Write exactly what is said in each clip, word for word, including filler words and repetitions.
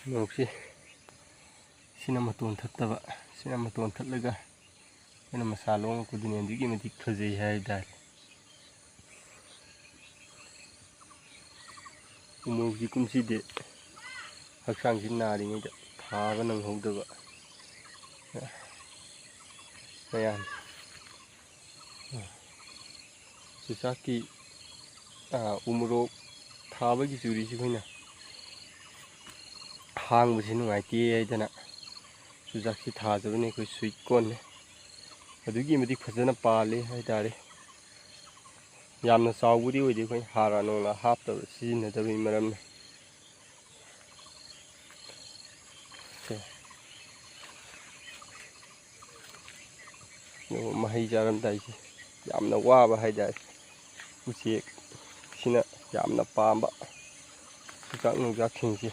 ꯎꯃꯣꯔꯣꯛꯁꯤ ꯁꯤꯅ ꯃꯇꯣꯟ ꯊꯠꯇꯕ, ꯁꯤꯅ ꯃꯇꯣꯟ ꯊꯠꯂꯒ ꯑꯩꯈꯣꯏꯅ ꯃꯁꯥ ꯂꯣꯡꯉꯛꯄꯗꯨꯅꯤ ꯑꯗꯨꯛꯀꯤ ꯃꯇꯤꯛ ꯐꯖꯩ ꯍꯥꯏ ꯇꯥꯔꯦ꯫ ꯎꯃꯣꯔꯣꯛꯁꯤ ꯀꯨꯝꯁꯤꯗꯤ ꯍꯛꯆꯥꯡꯁꯤ ꯅꯥꯔꯤꯉꯩꯗ ꯊꯥꯕ ꯅꯪꯍꯧꯗꯕ ꯃꯌꯥꯝ꯫ ꯆꯨꯖꯥꯛꯀꯤ, ꯑꯥ, ꯎꯃꯣꯔꯣꯛ ꯊꯥꯕꯒꯤ ꯆꯨꯔꯤꯁꯤ ꯑꯩꯈꯣꯏꯅ ꯍꯥꯡꯕꯁꯤ ꯅꯨꯡꯉꯥꯏꯇꯦ ꯍꯥꯏꯗꯅ ꯆꯨꯖꯥꯛꯁꯤ ꯊꯥꯖꯕꯅꯤ꯫ ꯑꯩꯈꯣꯏ ꯁ꯭ꯋꯤꯠ ꯀꯣꯔꯟꯅꯤ꯫ ꯑꯗꯨꯛꯀꯤ ꯃꯇꯤꯛ ꯐꯖꯅ ꯄꯥꯜꯂꯤ ꯍꯥꯏ ꯇꯥꯔꯦ꯫ ꯌꯥꯝꯅ ꯆꯥꯎꯕꯗꯤ ꯑꯣꯏꯗꯦ, ꯑꯩꯈꯣꯏ ꯍꯥꯔ ꯅꯨꯡꯂꯥ ꯍꯥꯞꯇꯕ, ꯁꯤꯖꯤꯟꯅꯗꯕꯒꯤ ꯃꯔꯝꯅ꯫ ꯁꯦ꯫ ꯑꯗꯨꯒ ꯃꯍꯩ ꯆꯥꯔꯝꯗꯥꯏꯁꯦ ꯌꯥꯝꯅ ꯋꯥꯕ ꯍꯥꯏꯇꯥꯔꯦ꯫ ꯎꯆꯦꯛꯁꯤꯅ ꯌꯥꯝꯅ ꯄꯥꯝꯕ ꯆꯨꯖꯥꯛ ꯅꯨꯡꯖꯥꯛꯁꯤꯡꯁꯦ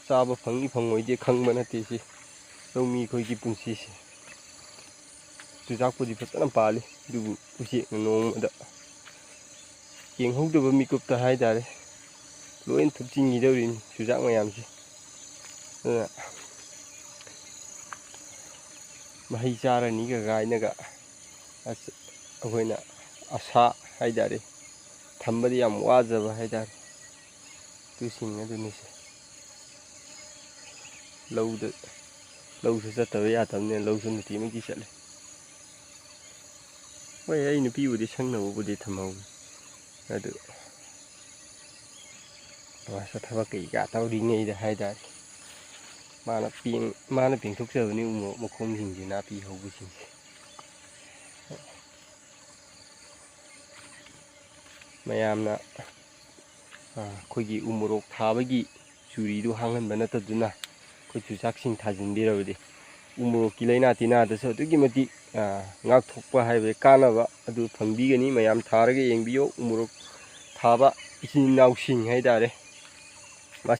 ꯆꯥꯕ ꯐꯪꯅꯤ ꯐꯪꯉꯣꯏꯗꯤ ꯈꯪꯕ ꯅꯠꯇꯦ꯫ ꯁꯤ ꯂꯧꯃꯤ ꯑꯩꯈꯣꯏꯒꯤ ꯄꯨꯟꯁꯤꯁꯦ꯫ ꯆꯨꯖꯥꯛꯄꯨꯗꯤ ꯐꯖꯅ ꯄꯥꯜꯂꯤ, ꯑꯗꯨꯕꯨ ꯎꯆꯦꯛꯅ ꯅꯣꯡꯃꯗ ꯌꯦꯡꯍꯧꯗꯕ ꯃꯤꯀꯨꯞꯇ ꯍꯥꯏꯇꯥꯔꯦ, ꯂꯣꯏꯅ ꯊꯨꯞꯆꯤꯟꯈꯤꯗꯧꯔꯤꯅꯤ ꯆꯨꯖꯥꯛ ꯃꯌꯥꯝꯁꯦ꯫ ꯑꯗꯨꯅ ꯃꯍꯩ ꯆꯥꯔꯅꯤꯒ ꯀꯥꯏꯅꯒ ꯑꯁ, ꯑꯩꯈꯣꯏꯅ ꯑꯁꯥ ꯍꯥꯏꯇꯥꯔꯦ, ꯊꯝꯕꯗꯤ ꯌꯥꯝ ꯋꯥꯖꯕ ꯍꯥꯏꯇꯥꯔꯦ꯫ ꯑꯗꯨꯁꯤꯡ ꯑꯗꯨꯅꯤꯁꯦ꯫ ꯂꯧꯗ, ꯂꯧꯁꯨ ꯆꯠꯇꯕ ꯌꯥꯗꯕꯅꯤꯅ ꯂꯧꯁꯨ ꯅꯨꯡꯇꯤꯃꯛꯀꯤ ꯆꯠꯂꯦ꯫ ꯍꯣꯏ, ꯑꯩ ꯅꯨꯄꯤꯕꯨꯗꯤ ꯁꯪꯅꯕꯕꯨꯗꯤ ꯊꯝꯍꯧꯏ, ꯑꯗꯨ ꯃꯥꯁꯨ ꯊꯕꯛ ꯀꯩꯀꯥ ꯇꯧꯔꯤꯉꯩꯗ ꯍꯥꯏꯇꯥꯔꯦ, ꯃꯥꯅ ꯄꯦꯡ-, ꯃꯥꯅ ꯄꯦꯡꯊꯣꯛꯆꯕꯅꯤ ꯎꯃꯣꯔꯣꯛ ꯃꯈꯣꯡꯁꯤꯡꯁꯦ, ꯅꯥꯄꯤ ꯍꯧꯕꯁꯤꯡꯁꯦ꯫ ꯃꯌꯥꯝꯅ, ꯑ, ꯑꯩꯈꯣꯏꯒꯤ ꯎꯃꯣꯔꯣꯛ ꯊꯥꯕꯒꯤ ꯆꯨꯔꯤꯗꯨ ꯍꯥꯡꯍꯟꯕ ꯅꯠꯇꯗꯨꯅ ꯑꯩꯈꯣꯏ ꯆꯨꯖꯥꯛꯁꯤꯡ ꯊꯥꯖꯤꯟꯕꯤꯔꯕꯗꯤ ꯎꯃꯣꯔꯣꯛꯀꯤ ꯂꯥꯏꯅꯥ ꯇꯤꯟꯅꯥꯗꯁꯨ ꯑꯗꯨꯛꯀꯤ ꯃꯇꯤꯛ, ꯑ, ꯉꯥꯛꯊꯣꯛꯄ ꯍꯥꯏꯕ ꯀꯥꯟꯅꯕ ꯑꯗꯨ ꯐꯪꯕꯤꯒꯅꯤ꯫ ꯃꯌꯥꯝ ꯊꯥꯔꯒ ꯌꯦꯡꯕꯤꯌꯨ꯫ ꯎꯃꯣꯔꯣꯛ ꯊꯥꯕ ꯏꯆꯤꯟ ꯏꯅꯥꯎꯁꯤꯡ ꯍꯥꯏꯇꯥꯔꯦ,